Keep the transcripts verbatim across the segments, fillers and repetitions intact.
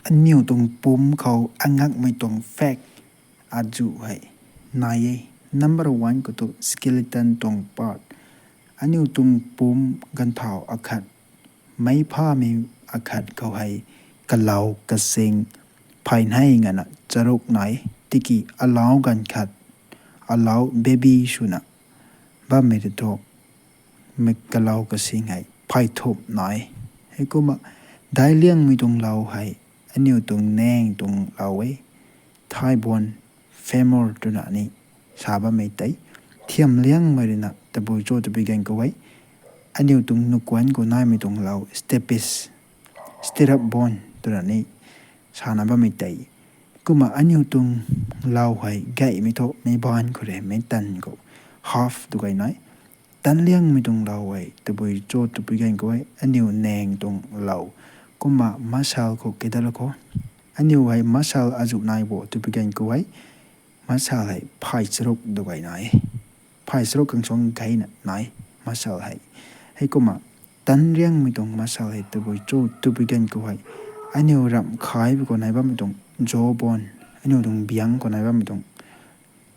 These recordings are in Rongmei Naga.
Aniu tuang pumc khou angakmei tuang fact azuh hei nai e. Number one khou thu skeleton tuang part. Aniu tuang pumc ganvthau akhat, meic phamei akhat khou hei kalau kasing phay nei ngana charuk nai, tiki alau ganv khat, alau baby swna bammei rui thu, mei kalau kasing hei phay thumh nai. Heikumna daic liangmei tuang lou hei aniu tuang naeng tuang lou e. Thigh bone, femur twna ni sa bammei tei. Thiam liangmei ruina tabui cho tabui ganv khou e. Aniu tuang nukuan khou naimei tuang lou, stapes, stirrup bone twna ni sana bammei tei. Kumna aniu tuang lou hei gaymei thu meic baanc khou rui meic tan khou half tu gay nai. Tan liangmei tuang lou hei tabui cho tabui ganv khou e, aniu naeng tuang lou. Kumna muscle khou keda la khou, aniu hei muscle azuh nai bo tabui ganv khou e, muscle hei phay charuk tu gay nai. Phay charuk khang suang gayna nai muscle hei. Heikumna tan liangmei tuang muscle hei tabui cho tabui ganv khou e, aniu ramh khai pw khou nai bammei tuang jawbone, aniu tuang biang khou nai bammei tuang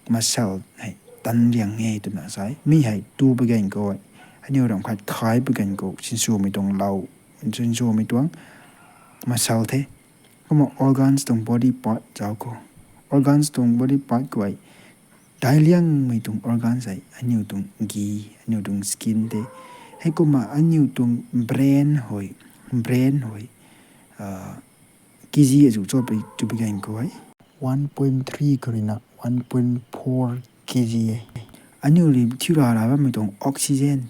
muscle hei tan liang e twna sa e. Mi hei tu pw ganv khou e, aniu ramh khat khai pw ganv khou sinswmei tuang lou, sinswmei tuang muscle the. Kumna organs tuang body part zauc khou, organs tuang body part khou e, daic liangmei tuang organs hei aniu tuang gi, aniu tuang skin the. Heikumna aniu tuang brain hei, brain hei kg azuh cho tabui ganv khou e, one point three khou ruina one point four kg e. Aniu rui thiu ra ra bammei tuang oxygen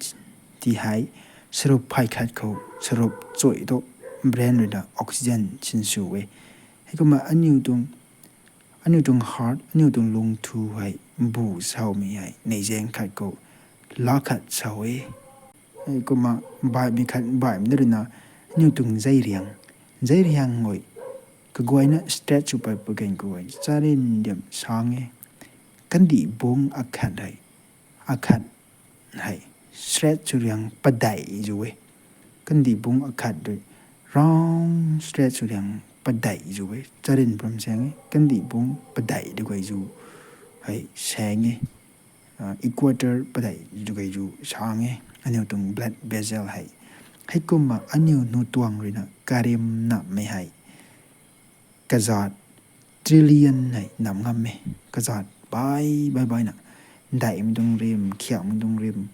ti hei sarup phay khat khou sarup chuy thu brain ruina oxygen sinsw e. Heikumna aniu tuang heart, aniu tuang lungthu hei bu saumei hei neih zaeng khat khou laa khat sau e. Kumna baihmei khat baihmei na ruina aniu tuang zeiriang, zeiriang hei kaguayna stretch sw pat pw ganv khou e charyn diam sang e. Kandih bungc akhat hei, akhat hei stretch sw riang padeih zu e. Kandih bungc akhat rui round stretch sw riang padeih zu e, charyn pram saeng e. Kandih bungc padeih tu gay zu hei saeng e. Equator padeih tu gay zu sang e. Aniu tuang blood vessel hei. Heikumna aniu nuh tuang ruina karim nammei hei kazat trillion hei nam ngam e. Kazat bai bai baina, ndaihmei tuang rim, khiakmei tuang rim,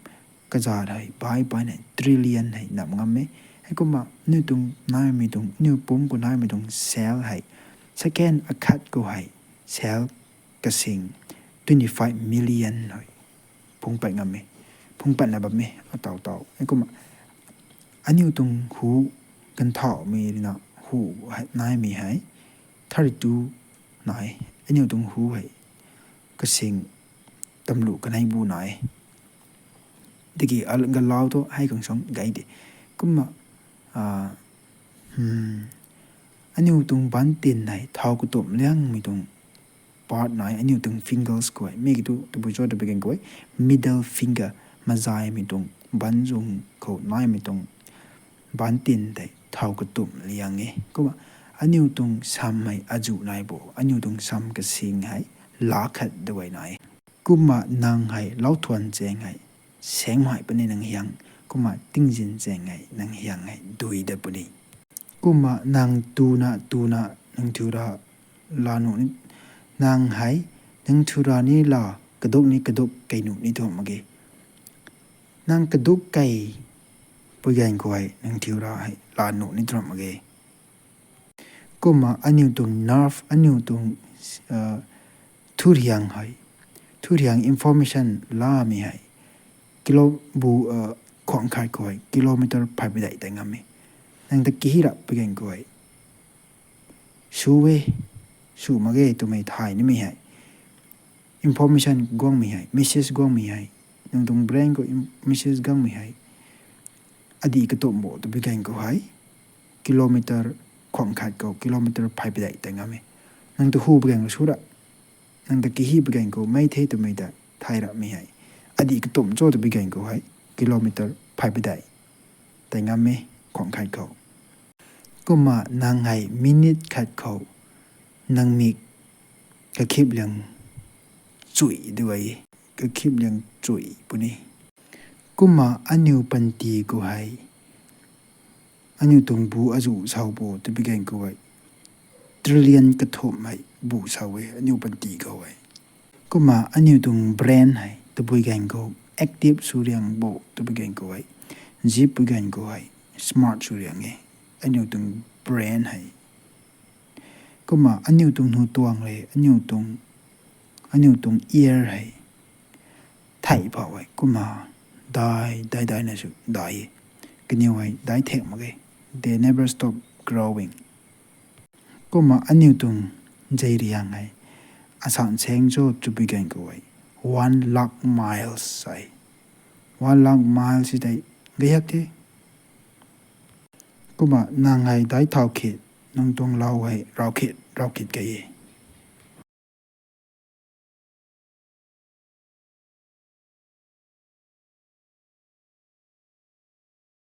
kazat hei bai baina trillion hei nam ngam e. Heikumna aniu tuang naimei tuang, aniu pumc khou naimei tuang cell hei, second akhat khou hei cell kasing twenty five million hei phungc pat ngam e, phungc patna bam e ataw taw. Heikumna aniu tuang hu, ganvthauhmei ruina hu naimei hei thirty two nai. Aniu tuang hu hei kasing tamlu kanei bu nai. Tiki galau thu hei khang suang gay de. Kumna aniu tuang bantin hei thau katumh liangmei tuang part nai. Aniu tuang fingers khou e, mi ki thu tabui cho tabui ganv khou e, middle finger, mazaymei tuang banzung khou naimei tuang bantin tei thau katumh liang e. Kumna aniu tuang sam hei azuh nai bo, aniu tuang sam kasing hei laa khat tu gay nai. Kumna nang hei lauthuan chaeng hei saengmei puni nang hiang, kumna tingzin chaeng hei nang hiang hei dui dat puni. Kumna nang tuna tuna nang thiu ra la nuh ni, nang hei nang thiu ra ni la, kaduk ni kaduk kei nuh ni thu mak ge. Nang kaduk kei pui ganv khou hei nang thiu ra hei la nuh ni thu mak ge. Kumna aniu tuang nerve, aniu tuang thuriang hei, thuriang information lamei hei kilo bu, khwang khat khou hei kilometer phay padeih tei ngam e. Nang ta kihi rap pui ganv khou hei sw e, sw mak ge twmei thay nimei hei, information guangmei hei, message guangmei hei, nang tuang brain khou message guangmei hei adih katumh bo twpui ganv khou hei kilometer khwang khat khou kilometer phay padeih tei ngam e. Nang ta hu pui ganv khou sw ra, nang ta kihi pui ganv khou mei the twmei ta thay rapmei hei adih katumh cho twpui ganv khou hei kilometer phay padeih tei ngam e khwang khat khou. Kumna nang hei minute khat khou nang mik kakhip liang chui du e, kakhip liang chui puni. Kumna aniu panty khou hei, aniu tuang bu azuh sau bo twpui ganv khou hei, trillion kathumh hei bu sau e aniu panty khou hei. Kumna aniu tuang brain hei tabui ganv khou active sw riang bo twpui ganv khou hei, zip pui ganv khou hei smart sw riang e aniu tuang brain hei. Kumna aniu tuang nu tuang le, aniu tuang, aniu tuang ear hei thei phou e. Kumna dai, dai, daina sw dai e. Kaniw hei dai thek mak ge. They never stop growing. Kumna aniu tuang zei riang hei asan seng cho twpui ganv khou hei, one lakh miles e. One lakh miles si tei gay hak the. Kumna nang hei dai thau khit, nang tuang lou hei rav khit, rav khit key e.